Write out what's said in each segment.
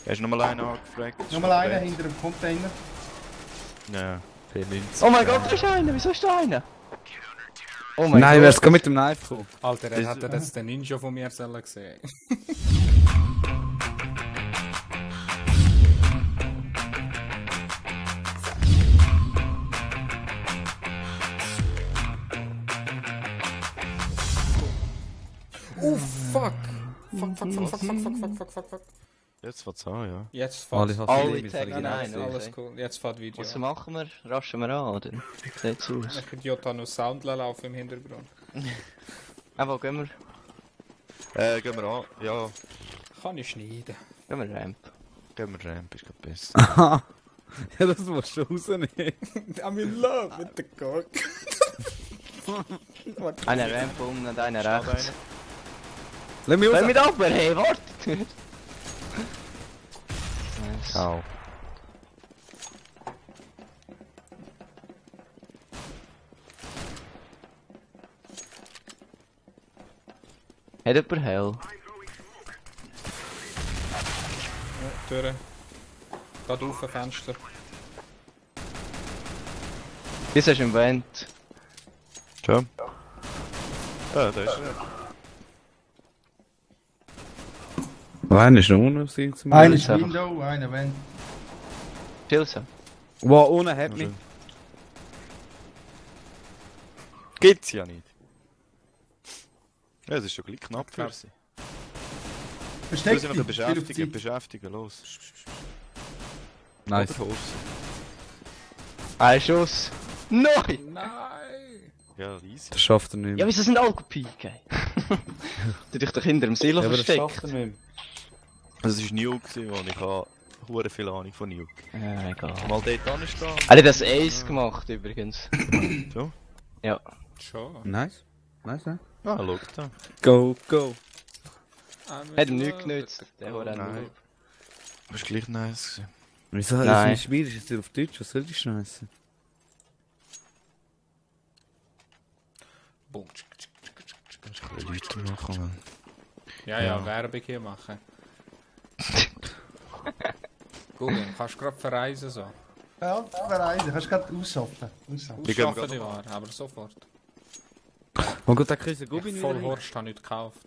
Hast du nochmal einen angefragt? Nochmal einer hinter dem Container. Ja, P90. Oh mein Gott, da ist einer! Wieso ist da einer? Oh mein Nein, Gott. wer ist mit dem Knife gekommen? Alter, er hätte das den Ninja von mir sollen sehen. Oh fuck! Fuck. Jetzt fährt's an, ja. Jetzt Alle fährt Alle Taggen Nein, ein, alles cool. Jetzt fährt Video. Was machen wir? Raschen wir an, oder? Sieht's aus. Ich könnte Jota noch Sound laufen im Hintergrund. Wo gehen wir? Gehen wir an. Ja, Kann ich schneiden. Gehen wir Ramp. gehen wir Ramp, ist glaub besser. Aha. Ja, das musst du rausnehmen. I'm in love with the cock. Einer Ramp unten und einer rechts. Lass mich Wer raus. mit ab? Hey, warte! Nice. Au. Hat jemand Hell? Türe. Geht auf ein Fenster. Bis ist im Vent. Ja. Da ist er. Einer ist noch unten auf sich zum Einer ist ist einfach- Window, einer Vent. Chilsa. Wow, unten hat mich. Gibt's ja nicht. Ja, es ist schon gleich knapp für sie. Wir Versteck sind dich, noch viel auf Zeit. beschäftigen, los. Nice. Oder Hose. Ein Schuss. Nein! Nein! Ja, easy. Das schafft er nicht mehr. Ja, wieso sind alle gepiekt? Du dich doch hinter dem Silo Ja, aber das versteckt. schafft er nicht mehr. Also es war Nuke, und ich habe hure viel Ahnung von Nuke. Ja, egal. Mal dort anstehen. Er hat das Ace gemacht übrigens. So. Ja. Schon. Nice. Nice, ne? Ah, schau da. Go, go. Hat ihm nichts genützt. Der war auch Nein. nur. Das war gleich nice gewesen. Wieso? Nein. Das ist ein Spiel, ist jetzt auf Deutsch, was soll die Scheiße? Boom. Kannst du ein bisschen Leute machen, Mann. Ja, Werbung hier machen. Google, kannst du gerade verreisen so? Ja, verreisen, kannst du gerade ausschaffen. Wir gehen Ausschaffen gerade die mal. Ware, aber sofort. Oh Gott, der kriegt einen Gubbi nicht Voll mehr. Horst habe ich nicht gekauft.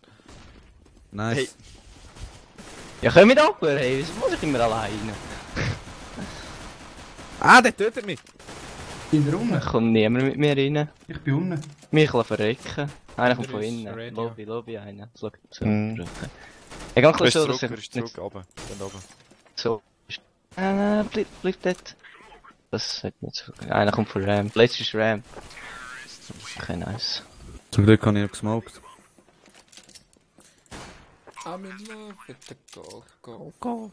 Nice. Hey. Ja, komm mit ab, hey, wieso muss ich immer alleine? Ah, der tötet mich. In der Da Runde. kommt niemand mit mir rein. Ich bin unten. Mich verrecken. Einer kommt von Der ist innen. ready. Lobby, einer. So, so. Mhm. Ich kann Er ist so, zurück, dass er ist nicht zurück, runter. Dann oben. so. Bleib dort. Das hat nicht so. Einer kommt von Ramp. Letztes ist Ramp. Okay, nice. Zum Glück habe ich noch gesmoked. I'm in love with the go.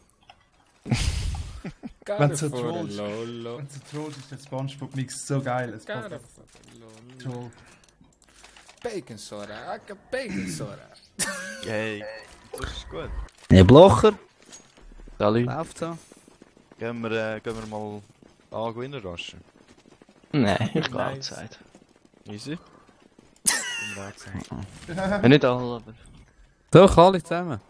Wenn Gotta so for Trolls- the Lolo. Und so Trolls ist der Spongebob-Mix so geil. Es passt Gotta auf for the Lolo. Troll. Bacon soda, I got bacon soda. Hey, das ist gut. Ja, Blocher. Salut. Läuft so. Gehen wir mal gewinnen raschen. Nein, ich gehe Nice. outside. Easy. Im Weg sein. Ja, nicht alle, aber. Doch, alle zusammen.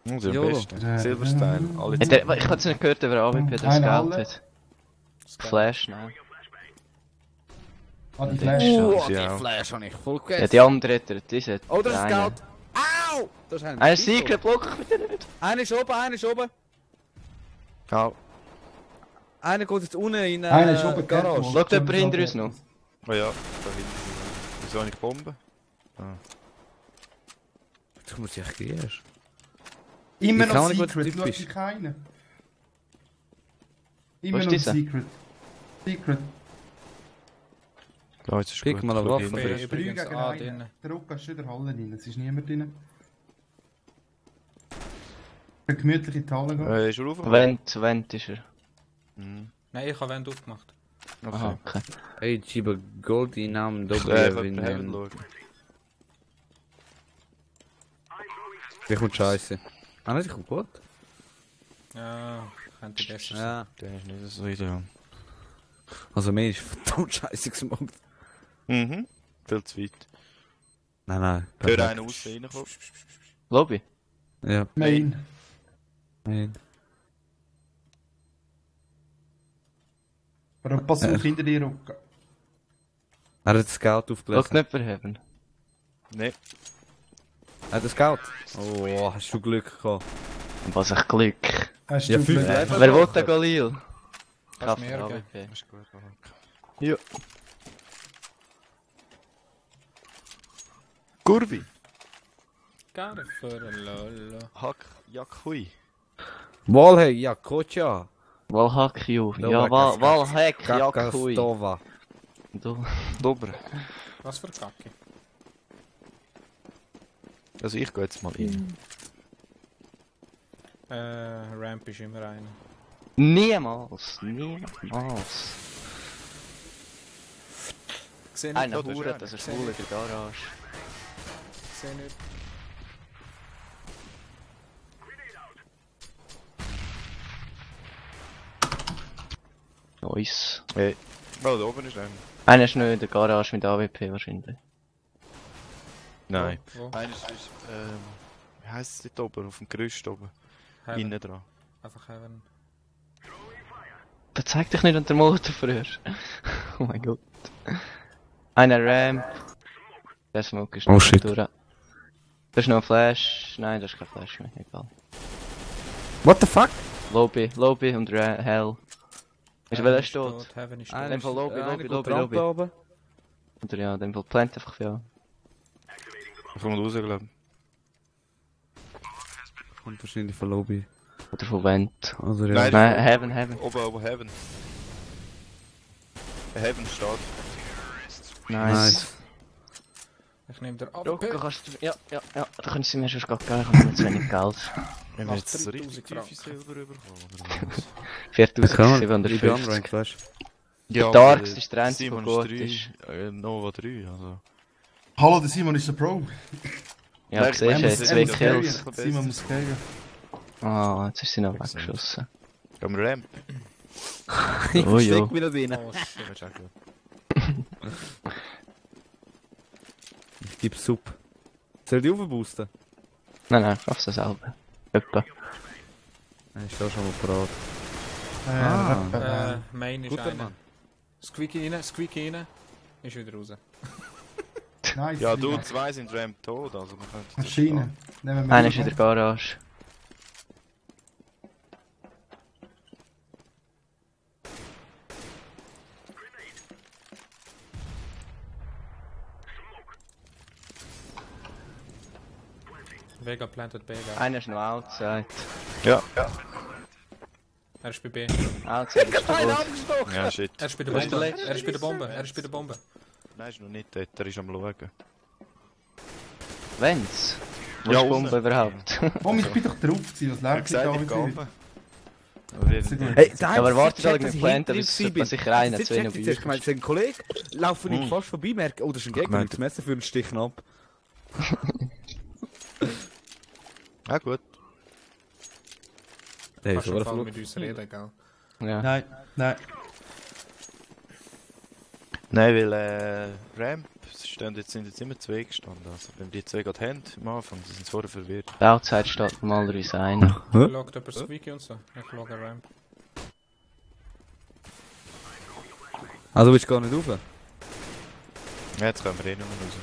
Das ist am Jolo. besten. Silverstyle. Alle Hat der, ich habe es nicht gehört, aber AWP das Einer Geld alle. hat. Flash, nein. Ah, die Flash. Oh, die ja. Flash habe ich voll Ja, gegessen. die andere hat er, die hat. Oh, das ist einer. Geld. Au! Das ist Ein Secret Block bitte nicht. Einer ist oben, einer ist oben. Au. Einer geht jetzt unten in Einer ist oben Garage. Catwalk. Schaut jemand hinter uns noch? Oh ja, da hinten. Wieso habe ich Bomben? Du musst dich gehen. Immer Ich noch kann nicht, was Secret, der Typ schau ist. dich keiner. Wo Immer ist noch dieser? Secret. Secret. Da jetzt ist Krieg gut. mal eine Schau Waffe. hin. Bin Drei übrigens gegen A einen. drin. Der Ruck ist schon in der Halle drin, es ist niemand drin. Eine gemütliche Halle gehen. Ist er rauf? Vent ist er. Mhm. Nein, ich habe Wand aufgemacht. Aha, okay. Hey, Chiba Goldie Namen Ich Doppel will den Heaven schauen. Der kommt scheiße. Ah, nein, der kommt gut. Ja, könnte besser sein. Ja. Der ist nicht so ideal. Also mir ist verdammt scheiße gesmoked. Mhm. Viel zu weit. Nein. Hör einen außen reinkommen. Lobby. Ja. Main. Nein. Aber pass auf, hinter dir Rücken. Er hat den Scout Schau aufgelesen. nicht verheben. Nee. Er hat den Scout? Oh, hast du Glück gehabt. Was ein Glück. Hast Ja, du 5 Glück? Leben. Wer will den Galil? Kannst mir geben. AWP. Ist gut, Hack. Ja. Kurvi. Gerne für ein Lolo. Hack, Jack, hui. Walhey, ja, Kocha. Walhack, ju. Ja, Walhack, Jakui. Kakastova. Du. Dober. Was für Kacke. Also ich gehe jetzt mal in. Ramp ist immer einer. Niemals. Sehe nicht. Einer das ist Hure, einer. das ist schwul in der Garage. Sehe nicht. Nice. Hey. Oh, da oben ist einer. Einer ist noch in der Garage mit AWP wahrscheinlich. Nein. Wo? Einer ist, wie heisst es dort oben? Auf dem Gerüst oben. Heaven. Innen dran. Einfach Heaven. Der zeigt dich nicht unter Motor früher. Oh mein Gott. Einer Ramp. Der Smoke ist Oh, noch shit. durch. Da ist noch ein Flash. Nein, das ist kein Flash mehr. Egal. What the fuck? Lobby und Hell. Ist welcher steht? Heaven ist In tot. dem Fall Lobby. Oben. Oder ja, in dem Fall plant einfach viel. Da kommt raus, glaube ich. Kommt wahrscheinlich von Lobby. Oder von Vent. Also ja. Nein. Nein, Heaven. Oben, Heaven. Heaven steht. Nice. Ich nehme den Rocker, AWP. kannst du... Ja. Da kannst du mir schon gerade geben, ich habe zu wenig Geld. Wenn wir Macht jetzt so 3000 richtig tiefe Franken. Silber bekommen, oder was? 4750. unranked, weißt du? Der Darks ist der einzige, der Simon gut ist. 3, Nova 3, also. Hallo, der Simon ist der Pro. Ja, Nein, du siehst, er hat muss- zwei muss Kills. gehen. Simon muss gehen. Ah, jetzt ist sie noch weggeschossen. Gehen wir Ramp? Ich Oh, ja. versteck mich da drin. Oh shit. Das ist auch gut. Ich gebe Sub. Soll ich aufboosten? Nein, schaffst du selber. Etwa. Ich stehe schon mal parat. Main ist Guter einer. Mann. Squeaky rein. Ist wieder raus. Nice. Ja, du, zwei sind Ramp tot, also man könnte das Maschine. Nehmen wir Einer ist in der Garage. Vega planted B. gell? Einer ist noch outside. Ja, Er ist bei B. Outside ist der gut. ja, shit. Er ist bei der Was ist Bombe. der letzte? Er ist bei der Bombe. Er ist bei der Bombe. Nein, ist noch nicht dort, er ist am Schauen. Wenn's? Wo Ja, ist die Bombe unten. überhaupt? Oh, ich bin doch drauf gewesen, was Ich hab lernt gesagt, ich ich gehe da runter. wieder? Aber ich- Sehr gut. Hey, Ja, aber warte, soll ich mit Planten, weil es sollte sicher einer zu ihnen bei Ich meine, ein Kollege laufen nicht fast vorbei, merken, oh, das ist ein Gegner, gemeint- das Messer für einen Stich ab. Ah, gut. Der Kannst ist du im aber Fall verrückt. mit uns reden, gell? Ja. Nein. Nein, weil Ramp sind jetzt immer zwei gestanden. Also, wenn die zwei gerade haben am Anfang, die sind vorher verwirrt. Der Outside steht normalerweise einer. Loggt jemand Squeaky und so? Ich logge Ramp. Also willst du gar nicht rauf? Ja, jetzt können wir eh nicht mehr raus.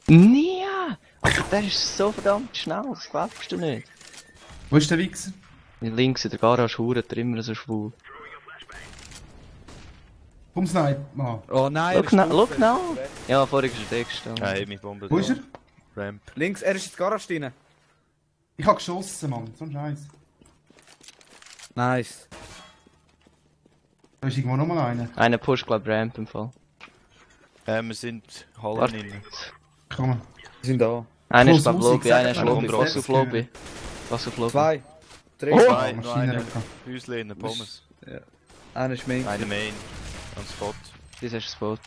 Nia! Also der ist so verdammt schnell, das glaubst du nicht. Wo ist der Wichser? Links in der Garage huret er immer so schwul. Komm, Snipe. Ah. Oh nein, Look now! Ja, vorher ist er da gestanden. Nein, meine Bombe Wo ist er? Ramp. Links, er ist in die Garage drin. Ich hab geschossen, Mann. So ein Scheiß. Nice. Da ist irgendwo nochmal einer. Einer pusht glaub Ramp im Fall. Wir sind Hallen Warte. innen. Komm. Die sind da. Einer ist Schluss glaub Musik, Lobby, sag einer ist mal, Lobby. komm, Was auf Lobby? Was auf Lobby? 2. 3. Oh! Zwei, noch Maschine einer. Rücke. Häusle innen, Pommes. Einer ist Main. Einer Main. Am Spot. Das ist Spot.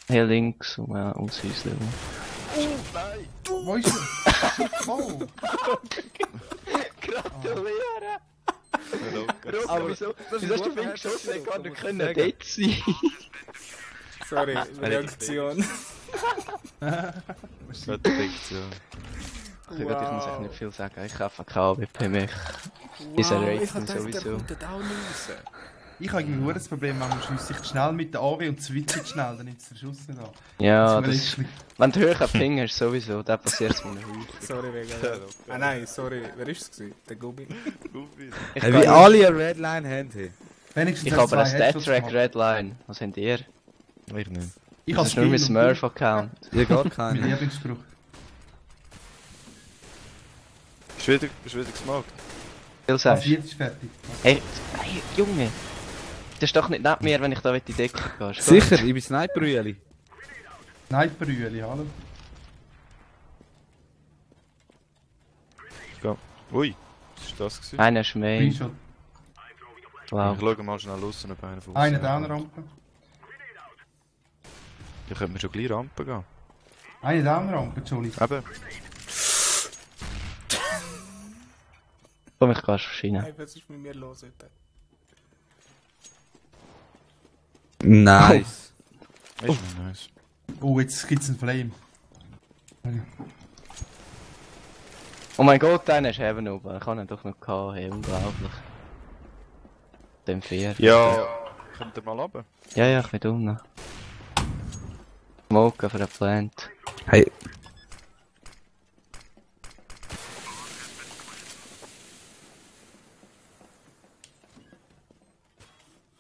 Hier links und ums Häusle. Wo ist er? Oh. Gratuliere! Locker. Aber wieso hast du viel geschossen? Ich kann nicht können dort sein. Sorry, Reaktion. Gute Fiktion. Ich muss echt nicht viel sagen. Ich kaufe keine AWP mehr. Ist er Rating sowieso. Der kommt auch raus. Ich habe irgendwie das Problem, wenn man schiesst schnell mit der AW und switcht schnell, dann ist der Schuss nicht da. Ja, Das das ist mir wenn du höher Ping hast, sowieso, dann passiert es mir häufig. Sorry, wegen. Ah nein, sorry, wer ist es gewesen? Der Gubbi. Ich Hey, wie alle eine Redline haben. Hey. wenigstens habe zwei eine Headshots Stat-Track gemacht. Redline. Was habt ihr? Ich nicht. Ich Das habe ist nur mein Smurf-Account. Ja, gar Mein keine. Lieblingsspruch. Ist wieder gesmoked. Viel Ah, sagst du? 40 ist fertig. Hey, Junge! Das ist doch nicht neben mir, wenn ich da in die Decke gehe. Sicher, ich bin Sniper-Rüeli. Sniper-Rüeli, hallo. Ui, was ist das gewesen? Einer ist Main. Screenshot. Wow. Ich schaue mal schnell raus, ob einer von uns... Einer Down-Rampe. Da könnte man schon gleich Rampe gehen. Eine Down-Rampe, Johnny. Eben. Komm, ich gehe schon rein. Hey, was ist mit mir los heute? Nice. Ist noch nice. Oh, jetzt gibt's einen Flame. Oh mein Gott, einer ist Heaven oben. Ich habe ihn doch noch gehabt, hey, unglaublich. Dem 4. Ja, kommt ihr mal runter? Ja, ich bin unten. Smoken für den Plant. Hey.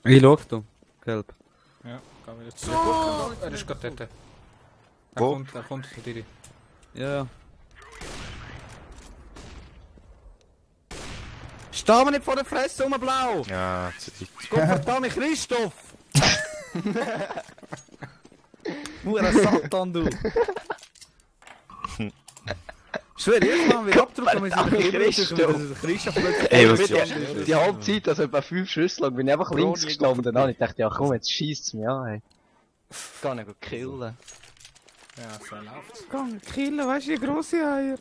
Ich schau da. Gelb. Ja, gehen wir jetzt zurück. Er ist gerade dort. Wo? Er kommt zu dir. Ja. Steh mir nicht vor der Fresse rum, blau! Ja, Zeit. Gottverdammt, Christoph! Mura Satan, du! Schwer, jetzt machen wir Abdruck, wir sind Christoph plötzlich. Ey, was Die halbe Zeit, also etwa 5 Schüsse lang, bin ich einfach links gestanden. Dann ich dachte, ja komm, jetzt schießt es mich an, ey. Ich kann ihn gut killen. Ja, so läuft's. Komm, killen, weißt du, wie grosse Eier?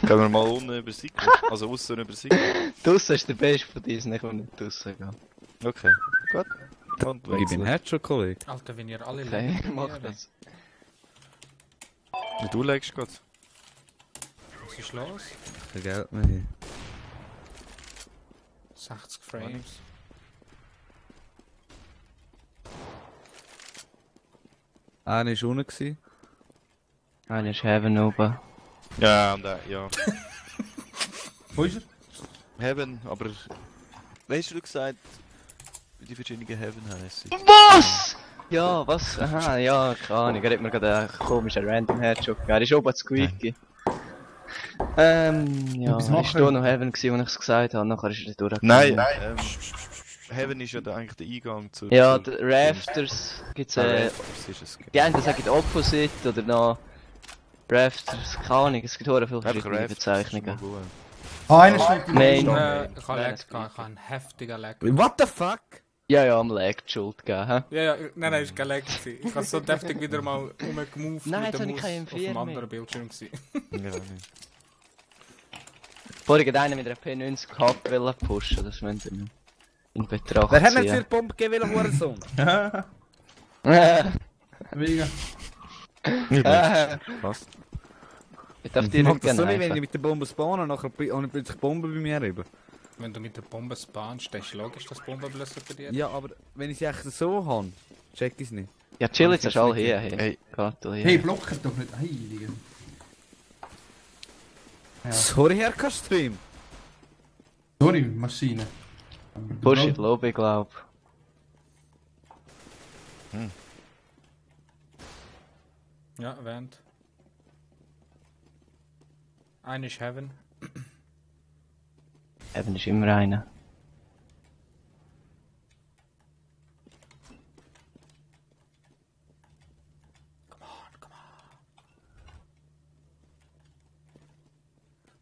Können wir mal unten über Sieg? Also aussen über Sieg? Draussen ist der Beste von diesen, ich will nicht draussen gehen. Okay, gut. Und Ich bin Headshot, Kollege. Alter, wenn ihr alle Okay, lebt, mach das. Wie du legst grad? Was ist los? Kein Geld mehr hier. 60 Frames. Einer war unten. Einer ist Heaven oben. Ja, und ja. Wo ist er? Heaven, aber... Weißt du gesagt, wie die verschiedenen Heaven heißen? Was? Ja, was? Aha, ja, keine Ahnung. Er hat mir gerade einen komischen Random Headshot gegeben. Er ist oben Squeaky. Ja, Etwas er war machen. da noch Heaven gewesen, als ich es gesagt habe. Nachher ist er durchgekommen. Nein, Heaven ist ja eigentlich der Eingang zu... Ja, zu- die Rafters gibt's Rafters ist es. die einen sagen Opposite oder noch Rafters, keine Ahnung, es gibt auch viele Einfach verschiedene Rafters. Bezeichnungen. Ah, einer steht im Nein. Stand. Ich habe Lag gehabt, ich habe einen heftigen Lag. What the fuck? Ja, am Lag die Schuld gegeben, hä? Ja, nein, ist kein Lag gewesen. Ich habe so deftig wieder mal rumgemoved Nein, mit jetzt dem habe ich keinen Maus auf M4 dem mehr. anderen Bildschirm gewesen. Ja, nicht. Vorhin hat einer mit einer P90 gehabt wollen pushen, das müsst ihr noch in Betracht Wer hat nicht für ziehen. die Bombe gegeben, Hurensohn? Mega. Was? Ich darf Ich dir mag nicht das so nicht, wenn gerne ich mit der Bombe spawne und nachher habe ich plötzlich Bomben bei mir eben. Wenn du mit der Bombe spawnst, dann ist logisch, dass Bombenblöcke bei dir. Ja, aber wenn ich sie echt so habe, check ich es nicht. Ja, chill jetzt all hier, hey. Hey. Gato, hier. Hey, blocket doch nicht. Hey, Digga. Ja. Sorry, Herr Kastream. Sorry, Maschine. Push in die Lobby, glaub. Ja, erwähnt. Einer ist Heaven. Eben ist immer einer.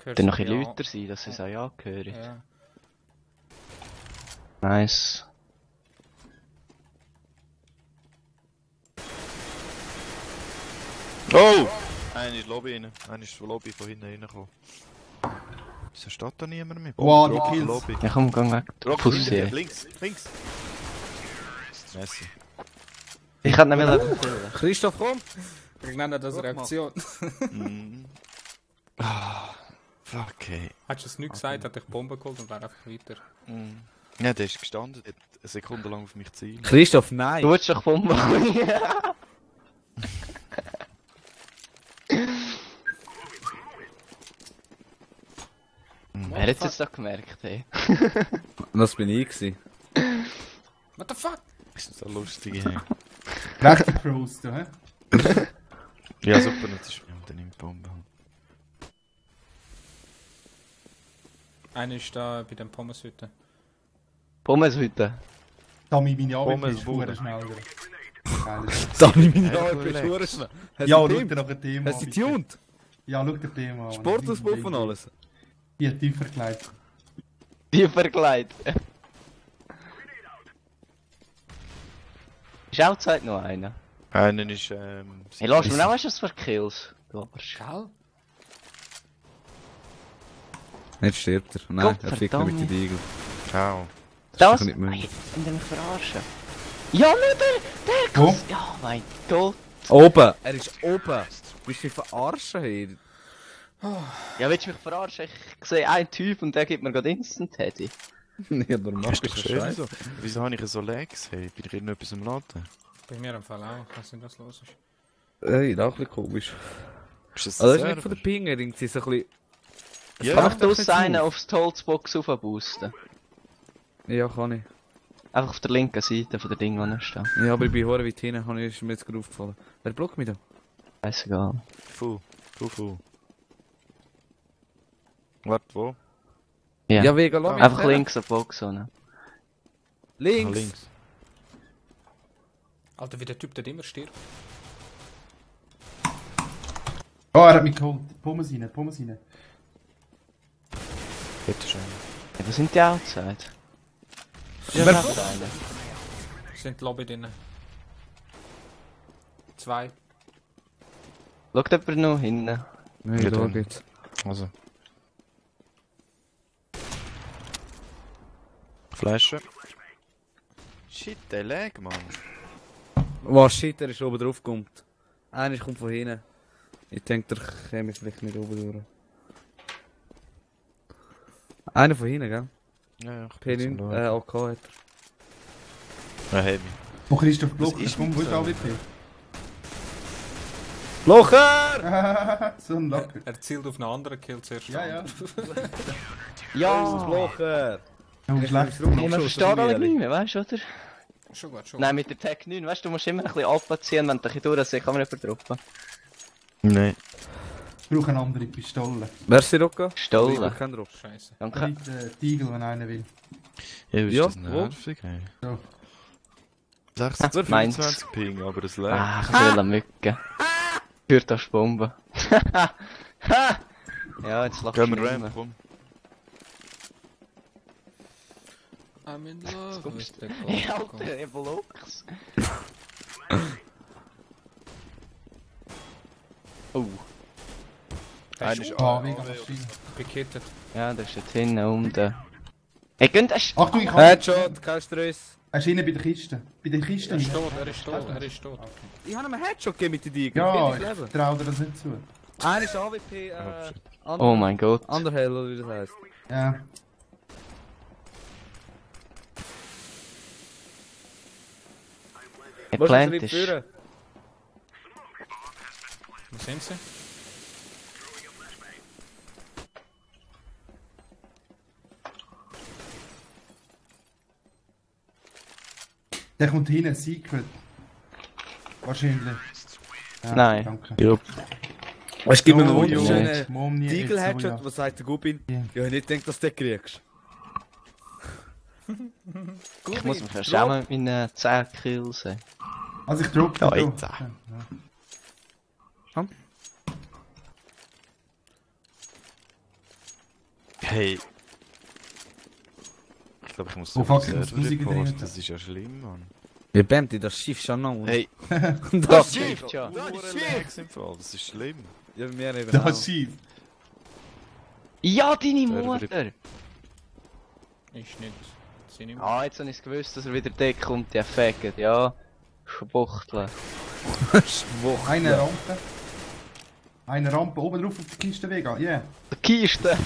Dann noch ein bisschen lauter sein, dass sie es auch ja hören. Ja. Nice. Oh! Einer in die Lobby rein. Einer ist zur Lobby von hinten reingekommen. Wieso steht da niemand mehr? Wow, die Drop in Kills. Lobby. Ja komm, geh weg. Drop Pussy. hinten. Links, links. Messi. Ich hätte nicht mehr killen. Christoph, komm! Ich nenne das Reaktion. Mm. Ah, fuck, ey. Hättest du es nicht gesagt, hätte ich Bombe geholt und wäre einfach weiter. Mm. Ja, der ist gestanden, der hat eine Sekunde lang auf mich zielen. Christoph, nein! Du willst doch Bombe. Wer hat es jetzt doch gemerkt, hey? Das bin ich gewesen. What the fuck? Das ist so lustig, hey. Richtig Pros, hä? Ja, super, jetzt ist mir dann in die Bombe. Einer ist da bei den Pommeshütten. Pommeshütte. Tommy, meine AWP Pommes ist Bude. schneller. Geiles. Dani, meine Hey, Arme, relax. bist du schnell. Hast Ja, du schau Team? dir noch ein Thema Hast du an, die bitte. tuned? Ja, schau dir das Thema an. Sportauspuff und alles. Hier, tiefer gelegt. Die verkleidet. Ist auch Zeit noch einer. Einer ist, Hey, lass mir noch was für Kills. Du Arsch. Schall? Jetzt stirbt er. Nein, er fickt noch mit Gottverdammt. den Igel. Ciao. Das? doch nicht möglich. Jetzt sind wir mich verarschen. Ja, nicht der Wo? Kuss. Ja, mein Gott. Oben! Er ist oben! Willst du mich verarschen hier? Ja, willst du mich verarschen? Ich sehe einen Typ und der gibt mir gerade Instant Teddy. Ja, normal Ist ist doch das schön scheiße. so. Wieso habe ich so Lags? Hey, bin ich noch etwas am Laden? Bei mir im Fall auch. Ich weiß nicht, was los ist. Ey, das ist auch ein bisschen komisch. Ist das Also das der ist nicht von der Ping, irgendwie so ein bisschen... Ja, Kann macht ich doch daraus nicht einen auf. aufs Holzbox aufboosten? Ja, kann ich. Einfach auf der linken Seite von der Ding, wo er steht. Ja, aber ich bin hure weit hinten, ist mir jetzt gerade aufgefallen. Wer blockt mich da? Scheißegal. Full. Warte, wo? Ja. Ja, wegen Lobby. Einfach links auf Box ohne. Links! Ah, links. Alter, wie der Typ, der immer stirbt. Oh, er hat mich geholt. Pommes rein. Bitte schön. Ja, wo sind die Outside? Ja, Wer- da ist einer. Sind die Lobby drinnen. 2. Schaut jemand noch hinten? Nein, Ja, da dann. geht's. Also. Flasche. Shit, der Lag, Mann. Was shit, er ist oben drauf gekommen. Einer kommt von hinten. Ich denke, der käme vielleicht nicht oben durch. Einer von hinten, gell? Ja, ich bin P9, AK hat er. Ja, heavy. Wo Christoph Block Was ist komm, mit wo ist so? AWP? Locher! So ein Locker. Er zielt auf einen anderen Kill zuerst. Ja, ja. Ja! Locher! Oh, schlecht. Hey, man versteht alle nicht mehr, weißt du, oder? Schon gut, schon Nein, mit der Tech 9, weißt du, du musst immer ein bisschen abziehen, wenn du ein bisschen durchsiehst, kann man nicht verdroppen. Nein. Ich brauche eine andere Pistole. Merci, Rocco. Gestohlen. Ich kein Druck. gut. Scheiße. Danke. Nicht die Igel, wenn einer will. Ja, ist Ja, das wo? nervig, hey. So. 26, Meins. 25 Ping, aber es lag. Ah, ich will eine Mücke. Führt auf Bombe. Ja, jetzt lachst du Gehen wir nicht Ramp, mehr. komm. I'm in love with the Hey, Alter, Evolux. Oh, Einer ist Ah, mega Maschine. Bekittet. ja, der ist dort hinten um den... Hey, gönnt das... Achtung, ich habe... Headshot, kein Stress. Er ist hinten bei der Kiste. Bei der Kiste. Er ist tot, er ist tot, er ist tot. Ich habe ihm einen Headshot gegeben mit den Digern. Ja, Wie ich Leben. traue dir das nicht zu. Einer ist AWP, Oh mein Gott. Underhell, oder wie das heisst. Ja. Er Was plant ist ist... führen? Wo sind sie? Der kommt hinten, Secret. Wahrscheinlich. Ja, Nein. Danke. Ja. Es gibt mir einen Oh, wunderschönen Mom, nie jetzt, Deagle-Headshot, ja. was sagt der Gubin? Ja. Ja, ich nicht denke, dass du den kriegst. Ich muss mich ja schämen mit meinen 10 Kills. Ey. Also ich drücke Ja, da. jetzt. Hey. Ich glaube, ich muss Oh, fuck, den ich muss Server Musik reporten. drehen. Das ist ja schlimm, Mann. Wie bämmt das Schiff schon noch? Hey, das Schiff, ja. Lags im Fall, das ist schlimm. Ja, bei mir eben Das auch. ist schief. Ja, deine Server- Mutter! Ist nicht. Sie nicht mehr. Ah, jetzt habe ich gewusst, dass er wieder dick kommt, der Faggot, ja. Schwuchtel. Schwach. Eine Rampe. Eine Rampe oben drauf auf der Kiste weg. Der Kiste!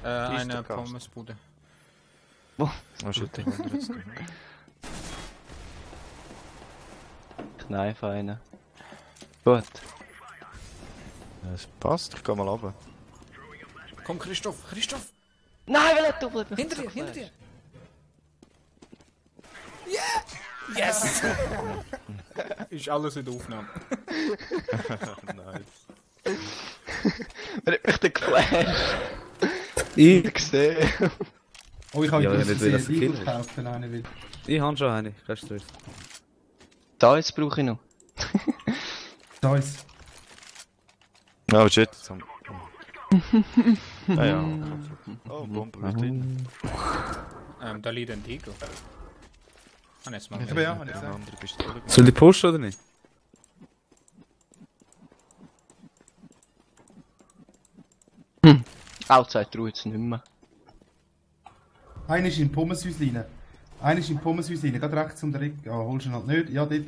Eine Kiste-Kast. Pommesbude. Wo? Oh shit, der andere jetzt. Kneif einen. Gut. Es passt, ich geh mal runter. Komm, Christoph, Christoph! Nein, will er doppelt. Hinter dir, hinter dir! Yeah! Yes! Ist alles in der Aufnahme. Nice. Wer hat mich denn geflasht? Ich Gesehen. Oh, ich habe Ja, ja, wenn du das Eagle Kill hast. gekauft, wenn einer will. habe schon eine, kein Stress. Da jetzt brauche ich noch. Da ist. Oh shit, jetzt haben wir... Ah ja. Oh, Bombe wird drin. Da liegt ein Eagle. Ah, jetzt mal. Ich bin ja, habe ich Eine gesagt. andere Pistole. Soll die pushen oder nicht? Outside traue jetzt nicht mehr. Einer ist in Pommeshäuschen rein. Einer ist in Pommeshäuschen rein. Gerade rechts um den Rick. Ja, holst du ihn halt nicht. Ja, dort.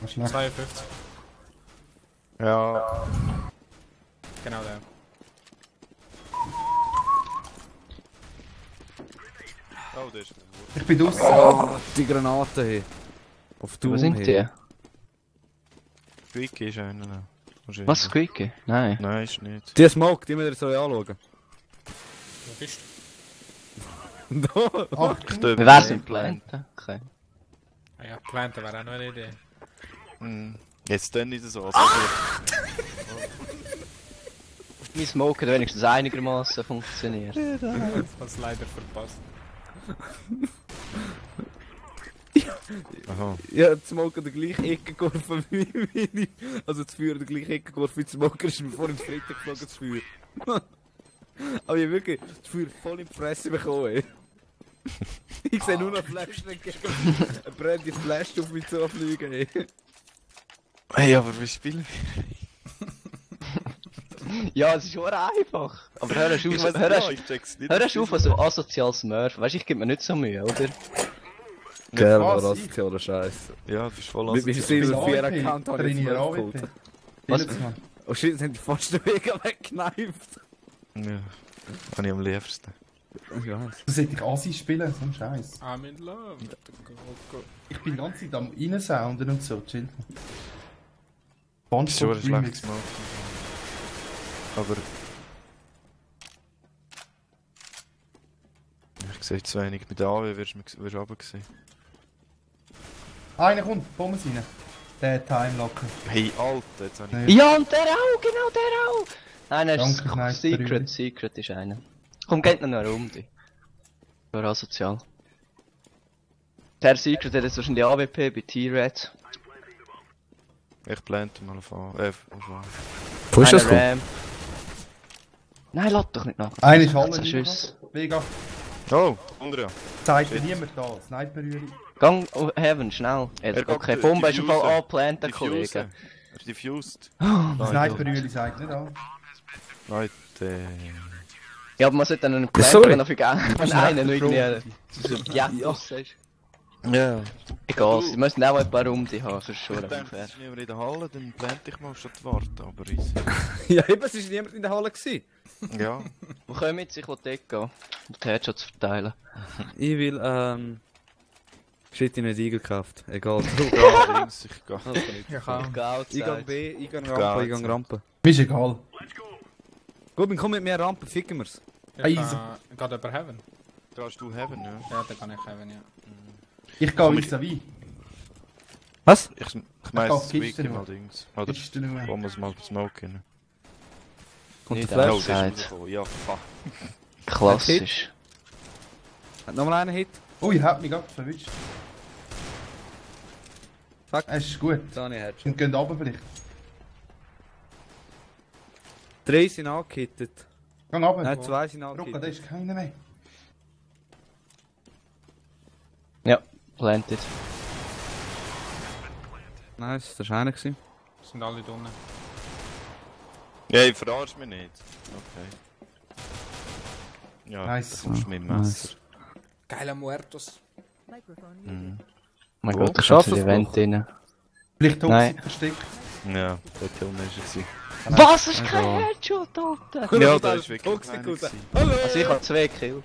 Was schlecht. 52. Ja. Genau der. Oh, der ist... Ich bin draussen. Oh, die Granaten hier. Auf Doom Wo sind die? Quick ist einer noch. Wahrscheinlich. Was, Squeaky? Nein. Nein, ist nicht. Die Smoke, die müssen wir so anschauen. Wo bist Da! Ach, Wie wär's mit Planten? Okay. du? Ah ja, Planten wäre auch noch eine Idee. Jetzt dann nicht so. Mein Smoke hat wenigstens einigermaßen funktioniert. Das hat's leider verpasst. Aha. Ja, die Smoke hat den gleichen Ecke geworfen wie meine. Also das Feuer hat den gleichen Ecke geworfen wie die Smoker ist mir vorhin ins Fritte geflogen, das Feuer. Aber ich hab wirklich das Feuer voll in die Fresse bekommen, ey. Ich sehe nur noch Flash, eine brennende Flash auf mich zufliegen, ey. Hey, aber wie spielen wir? Ja, es ist schon einfach. Aber hör auf, Ich weiss hör nicht, auf, ich check's nicht. hör auf so asoziales Smurf. Weißt du, ich gebe mir nicht so Mühe, oder? Gell, was? aber asozialer Scheiß. Ja, das ist voll Mit meinem asozial. Silber 4 Account habe ich jetzt Trainiere Smurf AWP. geholt. Was? Spielt's mal. Oh shit, jetzt haben die fast den Weg weggekneift. Ja, kann ich am liebsten. Ich weiss. Du solltest dich Asi spielen, so ein Scheiß. I'm in love with the Coco. Ich bin die ganze Zeit am Reinsounden und so, chill. Das ist schon ein Spongebob schlechtes Remix. Mal. Aber... Ich sehe zu wenig. Mit der AW wirst du runter gesehen. Einer kommt, Pommes rein. Der Timelocker. Hey, Alter, jetzt habe ich... Nee. Ja, und der auch, genau der auch! Nein, er ist Danke, nice, Brüder. Secret ist einer. Komm, geht noch eine Runde. War asozial. Der Secret hat jetzt wahrscheinlich AWP bei T-Red. Ich plante mal auf A. Auf A. Wo ist das Einer gekommen? Ramp. Nein, lass doch nicht nach. Einer ist Hallen Halle Schuss. Vega, Oh, Andrea. zeigt mir niemand da. Sniper-Rühre. Gang, oh, Heaven, schnell. Okay, Bombe ist auf Fall angeplant, Kollege. Er ist diffused. Sniper-Rühre sagt nicht an. Leute. Ja, aber man sollte dann einen Sorry. Plan noch vergeben, wenn einer noch irgendwie so ja ist. Ja. Egal, sie müssen auch ein paar Runden haben, sonst schon Ich denke, unfair. es ist niemand in der Halle, dann plante ich mal statt warten, aber easy. Ja, eben, es war niemand in der Halle gewesen. Ja. Wo kommen wir jetzt? Ich will dort gehen, um die Headshots zu verteilen. Ich will, shit, ich habe nicht Eagle gekauft. Egal. Ja, links, ich gehe. Ja, komm. Ich gehe outside. Eingang B, Eingang Rampe, Eingang Rampe. Mir ist egal. Gut, dann komm mit mehr Rampe, ficken wir's. Ich geht über Heaven. Gehst du Heaven, ja? Ja, da kann ich Heaven, ja. Ich gehe vis-à-vis. Was? Ich auf meistens Kiste Wiki nur. mal Dings. Oder Jetzt du nicht mehr. wollen wir es mal smoken? Kommt Nicht der Flash? Oh, der ist outside. rausgekommen. Ja, fuck. Klassisch. Hat nochmal einen Hit? Ui, hat mich gerade verwischt. Fuck. Es ist gut. Da habe ich Headshot. Und gehen runter vielleicht. 3 sind angehittet. Geh runter. Nein, 2 sind Rucka, da angehittet. ist keiner mehr. Ja, planted. Nice, das war einer gewesen. Sind alle drinnen. Ja, ich verarsch mich nicht. Okay. Ja, Nice. da kommst du mit dem Messer. Geile Muertos. Mhm. Mein Wo? Gott, da Schaffst kommt du ein das Event rein. Vielleicht Nein. Toxic versteckt. Ja, der Film war es. Was? Das ist kein Headshot, Alter! Ja, da ist wirklich Toxic einer raus. gewesen. Hallo! Also ich habe 2 Kills.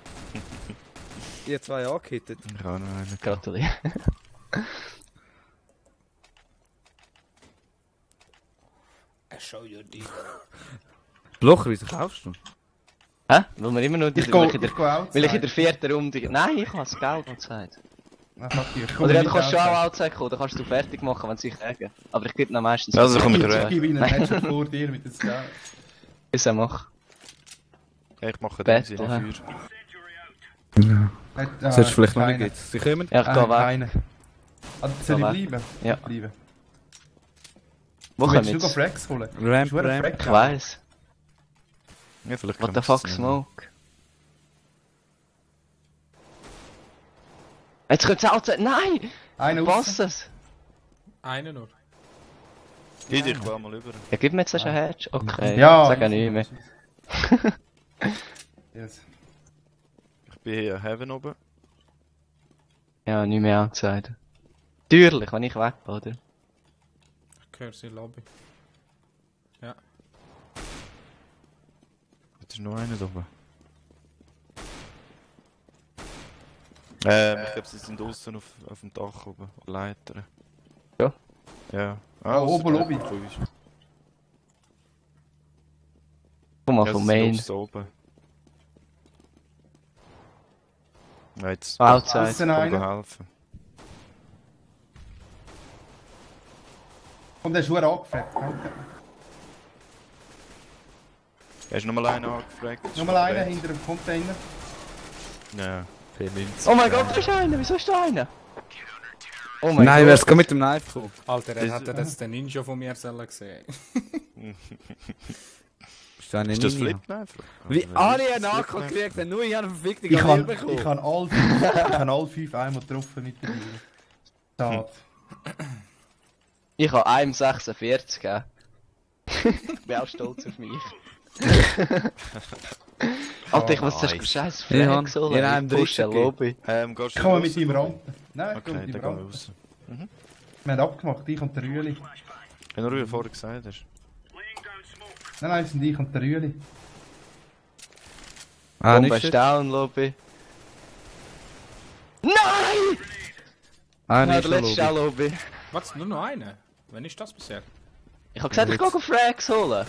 Ich hab 2 angehittet. Ich habe noch einen. Gratuliere. Show your deal. Blocher, wieso kaufst du? Hä? Weil wir immer noch Ich weil gehe outside. weil ich in der 4. Runde... Nein, ich habe das Geld outside. Ah, fuck you. Ich Oder ja, du nicht kannst schon outside. auch outside kommen, dann kannst du fertig machen, wenn sie kriegen. Aber ich gebe noch meistens... Also komm mit Ich der gebe ihnen ein Headshot vor dir mit dem Scout. Was er macht. Ich mache den Battle, Sinn hä? für. Das hättest du vielleicht noch nicht gegeben. Sie kommen. Ja, ich geh weg. Keine. Also, soll ich Geh bleiben? Ja. Bleiben. Wo Du kommen willst du jetzt? Frags holen? Ramp, Du willst Ramp. Frags Ich haben? weiss. Ja, vielleicht What können the wir fuck, es Smoke? Jetzt kommt es outside. Nein! Einer Was raus. es? Einer nur. Gib dir mal über. Ja, gib mir jetzt einen Hedge. Okay, Ja. sag ja nicht mehr. Yes. Ich bin hier Heaven oben. Ja, nicht mehr outside. Natürlich, wenn ich weg bin, oder? Ich höre sie in die Lobby. Es ist noch einer da oben. Ich glaube, sie sind draußen auf dem Dach oben. Leiter. Ja? Ja. oben der Lobby. von uns. Komm mal Ja, vom sie Main. sind oben. Ja, jetzt Outside. Ist denn komm einer? helfen. Und der ist schon angefragt. Er ist nochmal einer angefragt. Nochmal einer hinter dem Container. Ja, P90. Oh mein Gott, da ist einer! Wieso ist da einer? Oh mein Nein, Gott. wer ist mit dem Knife gekommen? Alter, Das- er hätte das den Ninja von mir sollen sehen. Ist da Ist das Ninja? Flip einfach? Wie Oder alle ist einen das Anker Flip gekriegt haben, nur ich habe einen verfickten Ich Galil kann bekommen. all 5 einmal getroffen mit der Bibel. Schade. Ich habe einem 46 gegeben. Ich bin auch stolz auf mich. Alter, ich muss zuerst scheiß Ja, Frags holen. in einem Ich pushe dritten Lobby. Gehst du Kann man raus? mit ihm rampen? Nein, ich Okay, kann mit dann ihm gehen wir rampen. raus. Wir haben abgemacht, ich und der Rüeli. Wenn du Ruhe vorher gesagt hast. Nein, es sind ich und der Rüeli. Ah, Bombe nicht ist shit. down, Lobby. Nein! Ah, Nein, nicht der letzte ist schon auch Lobby. Was? Nur noch einer? Wenn ist das bisher? Ich hab gesagt, ich gehe Frags holen.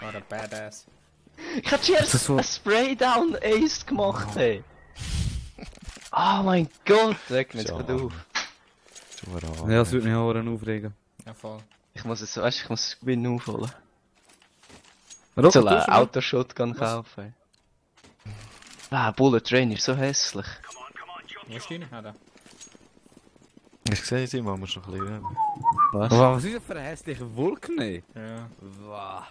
War ein Badass. Ich hab zuerst Das so- ein Spraydown Ace gemacht, ey. Oh mein Gott, leg mir jetzt Ja. gerade auf. Du Ja, das würde mich auch aufregen. Ja, voll. Ich muss jetzt, weißt du, ich muss das Gewinn aufholen. Ich Rocket, soll du einen schon? Autoshotgun kaufen. Ah, Bullet Train ist so hässlich. Wo ist deine? Ah, da. Ich sehe sie, machen wir schon ein bisschen. Was? Oh, was ist das für eine hässliche Wolke? Ja. Wow.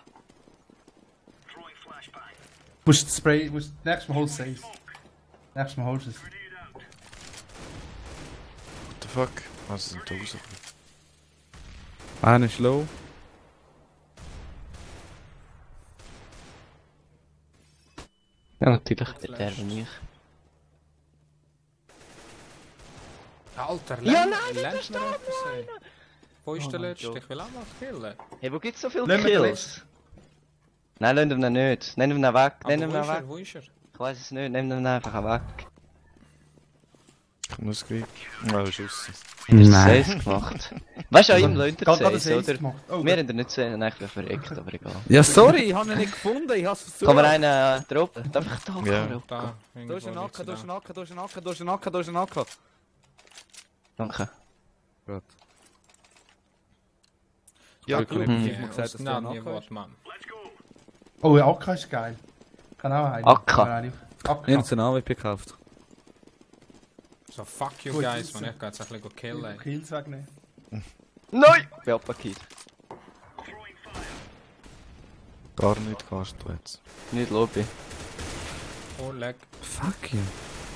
Musst das Spray, nächstes Mal holst du es. Nächstes Mal holst du es. What the fuck? Was sind da raus? Einer ist low. Ja, natürlich, der bin ich. Alter, Ja, Len- nein, da Lernt ist mir da etwas, ey. Wo ist Oh der mein letzte? Gott. Ich will auch mal killen. Hey, wo gibt's so viele Lassen wir den Kills? Nein, lassen wir ihn nicht. Nehmen wir ihn weg. Aber Nehmen wo wir ist ihn weg. er? Wo ist er? Ich weiß es nicht, nehmen wir ihn einfach weg. Ich muss gleich. Ja, ist raus. Nein. Safe gemacht. Weißt du, an ihm lohnt er Gerade das Safe, Ace oder? gemacht. Oh, Wir haben ihn nicht gesehen, eigentlich wäre verreckt, aber egal. Ja, sorry, ich habe ihn nicht gefunden. Ich habe es versucht. Kann man einen droppen? Darf ich da Ja. droppen? Da. Da ist ein irgendwo Acker, liegt da ist sie ein Acker, da ist ein Acker, da ist ein Acker, da ist ein Acker. Danke. Gut. Ja, Ja, gut. gut. da. Ich Ja, hab gesagt, aus dass dem der ein Namen Acker Wort, ist. Mann. Oh, AK ist geil. Kann auch einen. AK. Kann einen. AK. Ich habe einen AWP gekauft. So, fuck you Gut, guys, das man. ist- Ich geh jetzt ein bisschen killen, ey. Kills wegnehmen. Nein! Ich bin abgekillt. Gar nicht kannst du jetzt. Nicht Lobby. Oh, leck. Fuck you.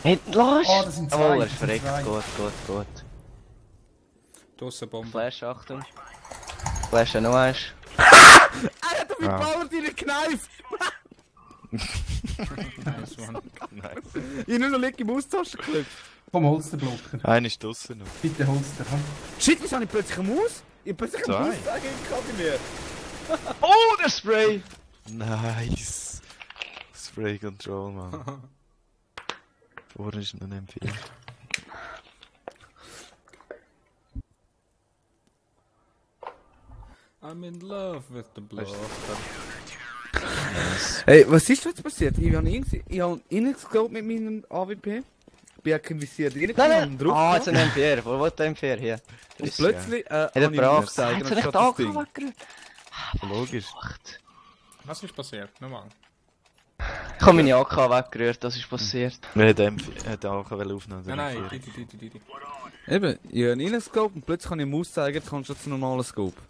Hey, lass! Oh, das sind zwei, Oh, er das ist sind verreckt. zwei. Gut, gut, gut. Draussen Bombe. Flash, Achtung. Flash noch eins. Ah, Ballert in den Knife! Nice, Mann. nein. Ich habe nur noch Lick im Austasten geklickt. Vom Holsterblocker. Einer ist draussen noch. Bitte Holster, komm. Shit, wieso habe ich plötzlich eine Maus? Ich habe plötzlich eine Zwei. Maus bei mir. Oh, der Spray! Nice. Spray Control, Mann. Orange noch nicht viel. I'm in love with the blood. Nice. Hey, was ist jetzt passiert? Ich habe reingescrollt mit meinem AWP. Bin ja kein Visier drin, Nein, drauf. Ah, jetzt ein M4. Wo will der M4 hier? Und plötzlich Hat habe er ich gebracht. aufgezeigt, Jetzt soll ich anstatt da das Ding. weggerührt. Logisch. Was ist passiert? Nochmal. Ich habe meine AK weggerührt, das ist passiert. Wir hätten auch aufnehmen. Nein, die. Eben, ich habe reingescrollt und plötzlich kann ich Maus zeigen, kannst du jetzt einen normalen Scope.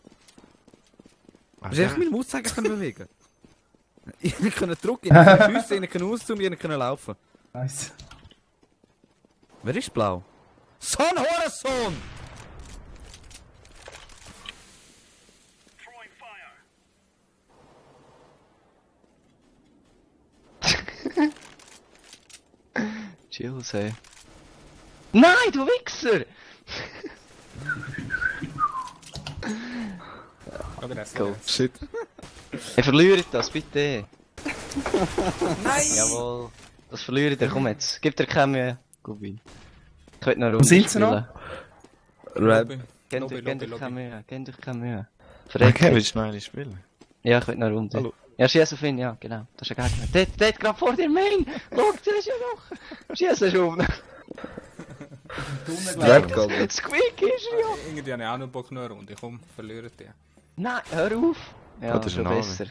Hast du echt meine Maus zeigen können bewegen? Ich konnte drücken, ich konnte schiessen, ich konnte auszoomen, ich konnte laufen. Nice. Wer ist blau? Son, Horizon! Chills, ey. Nein, du Wichser! Oder das? Cool. Shit. Ihr verliert das, bitte. Nein! Jawohl. Das verliert ihr, komm jetzt. Gib dir keine Mühe. Gubi. Ich will noch eine Wo Runde sind sie noch? Rap. Gebt Lobby, euch Lobby. keine Mühe, gebt euch keine Mühe. Okay, Verreckt. willst du noch eine spielen? Ja, ich will noch eine Runde. Hallo. Ja, schieß auf ihn, ja, genau. Das ist ein Gegner. Dort gerade vor dir, Main! Schau, der ist ja noch! Schieß schon! Rap, Gabel. Squeak ist er ja! Irgendwie habe ich auch noch Bock noch eine Runde. Komm, verlieren die. Nein, hör auf! Ja, Das ist schon ein Name. besser.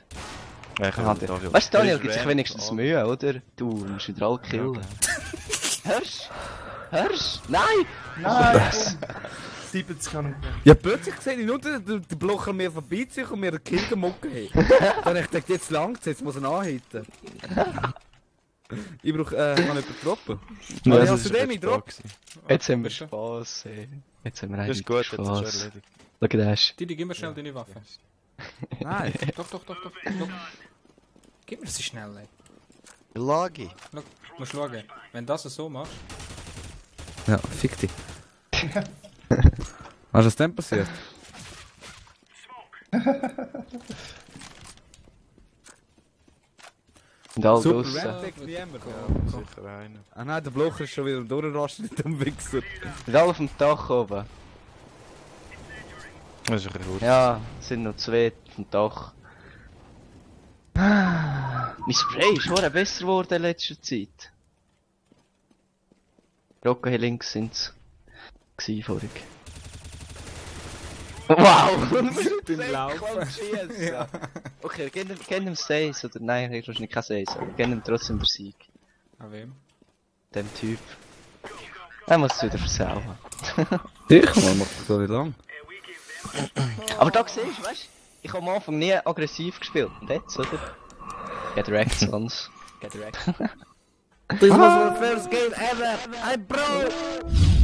Ja, ich Aha, kann weißt du, Daniel, gibt sich wenigstens Mühe, oder? Du musst wieder alle killen. Hörst? Hörst? Nein! Nice. 70 kann Ja, plötzlich sehe ich nur den Blocher mir vorbeiziehen und mir einen Kill gemuckt haben. Dann habe ich gedacht, jetzt langt's, jetzt muss er anhitten. Ich brauche, kann jemanden droppen? Ja, Ja, das hast du den mit Drop? Jetzt haben wir bitte. Spaß, ey. Jetzt haben wir Das eigentlich ist gut, das ist Spaß. schon erledigt. Schau, da ist. Didi, gib mir schnell deine Waffe. Nein. Doch. Gib mir sie schnell, ey. Lagi. Schau, musst schauen. Wenn du das so machst. Ja, fick dich. Was ist denn passiert? Und all Super, draussen. Rap deckt wie immer. Sicher einer. Ah nein, der Blocher ist schon wieder durchgerastet mit dem Wichser. Und alle auf dem Dach oben. Das ist ein bisschen kurz. Ja, es sind noch zwei auf dem Dach. Mein Spray ist schon besser geworden in letzter Zeit. Rocco hier links sind's. Gsi vorig. Wow! Beim Laufen. Ja. Okay, wir kennen dem Sace, oder nein, ich wahrscheinlich kein Sace, aber wir kennen trotzdem den Sieg. An wem? Dem Typ. Er muss es wieder versauen. Sicher, man macht das so nicht lang. Aber da siehst du, weißt du, ich habe am Anfang nie aggressiv gespielt. Und jetzt, oder? Get wrecked, Sons. Get wrecked. This was my first game ever! I'm pro!